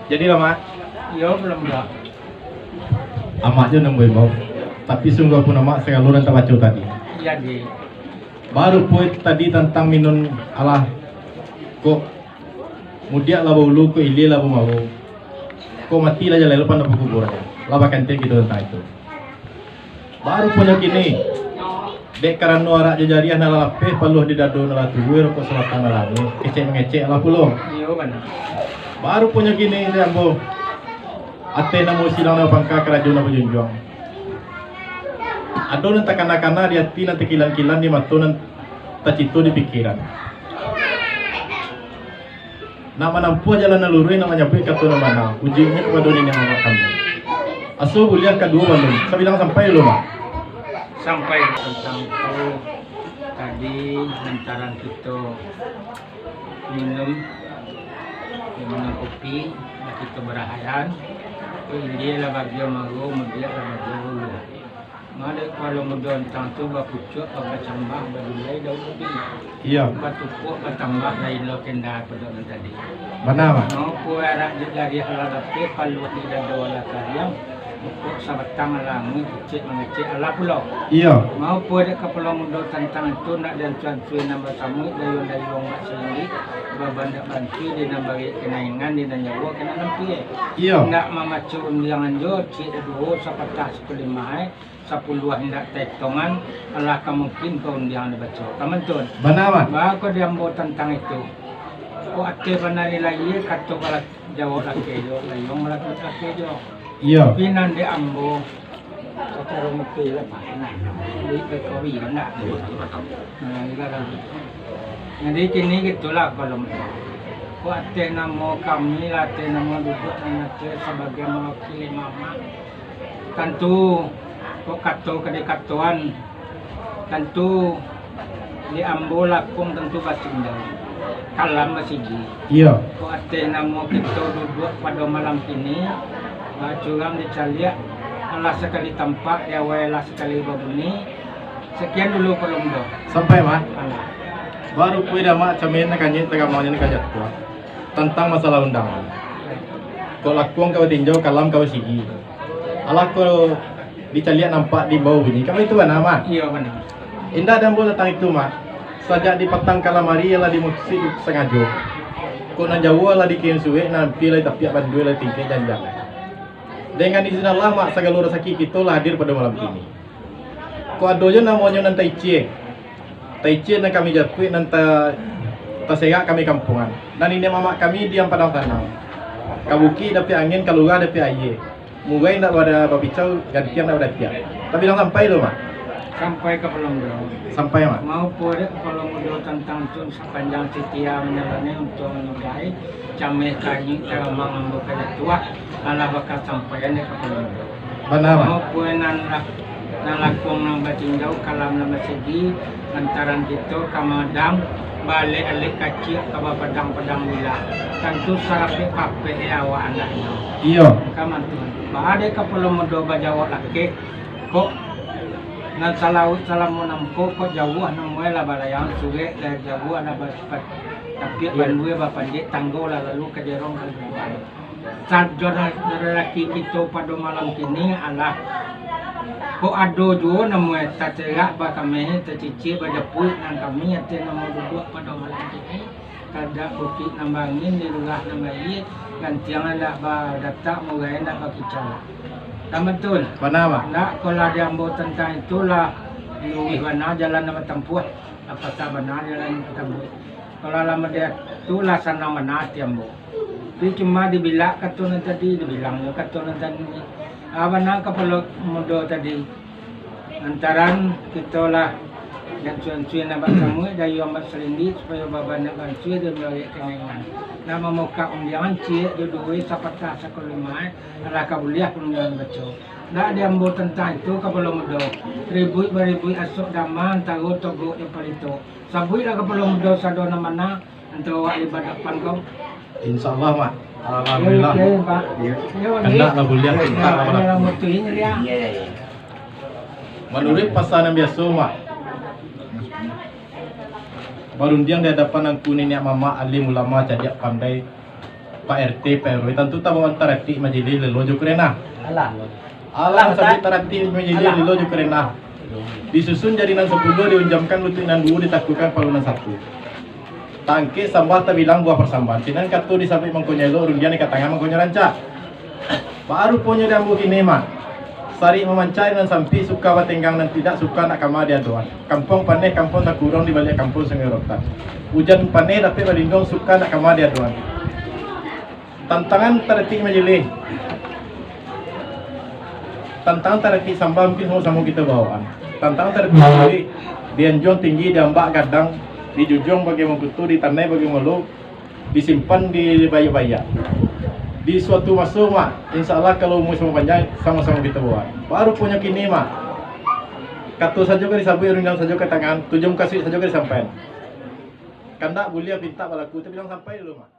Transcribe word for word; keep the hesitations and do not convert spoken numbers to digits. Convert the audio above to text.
Jadi lah, Mak. Iyo, belum dah. Amak jo nan baimbau. Tapi sungguahpun Amak sagalo nan tabaco tadi. Jadi. Baru pun tadi tantang minun alah, kok mudiak lah baulu, kok ilia lah bamau. Kok mati lah jalai, lah pandam pakubur. Lah bakantian kito tantang itu. Baru punyo kini, dek karano arak jo jariah nan lah lapeh, paluah di dado nan lah tuo, rokok sabatang nan lamo, kecek mangecek lah pulo. Iyo, bana. Baru punyo kini, dek ambo, ateh nan bapangka, karajo nan bajunjuang. Ado nan takana-kana di ati, nan takilan-kilan di mato, nan tacito di pikiran. Nak manampuah jalan nan luruih, nak manyabuik kato nan bana, ujuiknyo kapado niniak mamak kami. Aso buliah kaduo balun, sabilang sampai lo, Mak? Sampai tantang itu tadi, lantaran kito minum, minum kopi, lah kito barahayan, tu ilia lah bagian maru, mudiak lah bagian ulu. Made kapalo mudo antang tu bapucuak, bakacambah, badulai daun ubi. Iyo. Batupuak, batambah, lain lo kenda pado nan tadi. Bana, Mak. Maupo arak jo jariah lah lapeh, paluah di dado lah kariang, rokok sabatang lah lamo, kecek mangecek alah pulo. Iyo. Maupo dek kapalo mudo tantang itu, nak diansua-ansui nan basamuik, dayuang-dayuang bak salindik, babandak bansui, di nan bariak kena ingan, di nan jawo kena lampia. Iyo. Indak mamaco undiangan jo, ciek duo, sapatah sakulimah, eh. Sapuluah indak taitongan, alah ka mungkin ka undiang dibaco. Ka mantun. Bana, Mak. Baa kok di ambo tantang itu. Kok ateh bana di layie, kato bala-, jawab lakeh jo, layuang bala-, lakeh jo. Iyo. Tapi nan di ambo, sacaro mukti lah, Pak. Nah, di P K W kan, nak? Nah, iyo lah. Jadi, kini gitulah, kalau kok ateh namo kami lah, ateh namo duduak nan ateh sabagai mawakili mamak. Tantu, kok kato ka dikatoan, tantu di ambo lakuang tantu basindau, kalam basigi. Iyo. Kok ateh namo kito duduak pado malam kini, bacurang dicaliak, alah sakali tampak, di awai alah sakali babunyi. Sakian dulu, Pak Lomdo. Sampai, Mak. Alah. Baru pui damak camin nan kanyik tagamangnyo nan ka jatuah. Tantang masalah undangan. Kok lakuang ka batinjau, kalam ka basigi. Alah ko dicaliak nampak diimbau bunyi. Kami itu bana, Mak? Iyo, bana. Indak di ambo tantang itu, Mak. Sajak di patang kalam ari lah dimusuik sangajo. Kok nan jauah lah dikirim suwek, nan ampia lah ditapiak bandua lah tingkek janjang. Dengan izin Allah, Mak, sagalo rasaki kito lah hadir pado malam kini. Kok ado jo namonyo nan taicie. Taicie nan kami japuik, nan ta-, taserak kami kampuangan. Nan niniak mamak kami diam padang tanang. Ka bukik dapek angin, ka lurah dapek aie. Murai indak bada babicau, gantiang indak bada tiak. Tabilang sampai tu, Mak? Sampai ka Palong Dau. Sampai, Mak. Maupo dek Palong Dau tantang tu sapanjang sitia manjalani untuang manyudahi, cameh kanyuik taramang ambo ka jatuah, alah bakasampaian dek ka Palong Dau. Bana, Mak. Maupo nan lah, nan lakuang nan batinjau, kalam nan basigi, lantaran kito ka maadang, baalek-alek kaciak ka bapadang-padang bilah, tantu sarapek-papek awak andahnyo. Iyo. Ka mantun. Baa dek kapalo mudo bajawab lakek, kok nan salauik salamo nan ko, kok jauah namuah lah balayang surek, lah jauah lah basipat tapiak bandua bapanjek tanggo lah lalu ka jerong ka lubang. Sajo lalaki kito pado malam kini alah, kok ado juo namuah tacerak bakameh, tacicie bajapuik nan kami ateh namo duduak pado malam kini. Tadak bukik nan baangin, di lurah nan baiak, gantiang ndak badatak, murai ndak bakicau. Kan batua? Bana, Mak. Ndak, kok lah di ambo tantang itu lah luruih bana jalan nan batampuah, lah patah bana jalan nan batampuah. Kok lah lamo di atu lah sanang bana ati ambo. Tapi cuma dibilak kato nan tadi, dibilang jo kato nan tadi. Ah, bana kapalo mudo tadi. Lantaran kito lah, jan suan-suan nak basamuik, dayuang basalindik, supayo babanyak bansui, dan bariak kanangan. Nak mamukak undiangan, ciek jo duo, sapatah sakulimah, alah ka buliah undiangan baco. Ndak di ambo tantang itu, kapalo mudo. Ribuik baribuik asok dama, antaro togok jo palito. Sabuiklah kapalo mudo sado nan bana, antaro awak di badapan ko. Insya Allah, Mak. Alhamdulillah. Oke, Pak. Iyo. Iyo, Mak. Kandak lah buliah, pintak lah. Iyo, Mak. Iyo, iyo. Manuruik pasa nan biaso, Mak. Barundiang di adapan angku niniak mamak, alim ulama, cadiak pandai, Pak R T, Pak R W, tantu tabawaan taratik majilih lelo jo kurenah. Alah. Alah, sabik taratik majilih lelo jo kurenah. Disusun jari nan sapuluah, diunjamkan lutuik nan duo, ditakukan palu nan satu. Tangkek sambah tabilang buah pasambahan. Sinan kato disabik mangkonyo elok, rundiang di ka tangan mangkonyo rancak. Baa ruponyo di ambo kini, Mak. Sarik mamancak nan sampik, suka batenggang nan tidak, suka nak kama diadoan. Kampuang paneh, kampuang takurong, di baliak kampuang Sungai Rotan. Ujan paneh dapek balinduang, suka nak kama diadoan. Tantangan taratik majilih. Tantangan taratik sambah mungkin samo-samo kito bawaan. Tantangan taratik majilih, di anjuang tinggi, di ambak gadang, di jujuang bagai mangkuto, di tanai bagai malo, disimpan di baiak-baiak. Di suatu maso, Mak, insya Allah, kalau umua samo panjang, samo-samo kito bawaan. Baa ruponyo kini, Mak. Kato sajo ka disabuik, rundiang sajo ka tangan, tujuah mukasuik sajo ka disampaian. Kandak buliah pintak balaku, tabilang sampai dulu, Mak.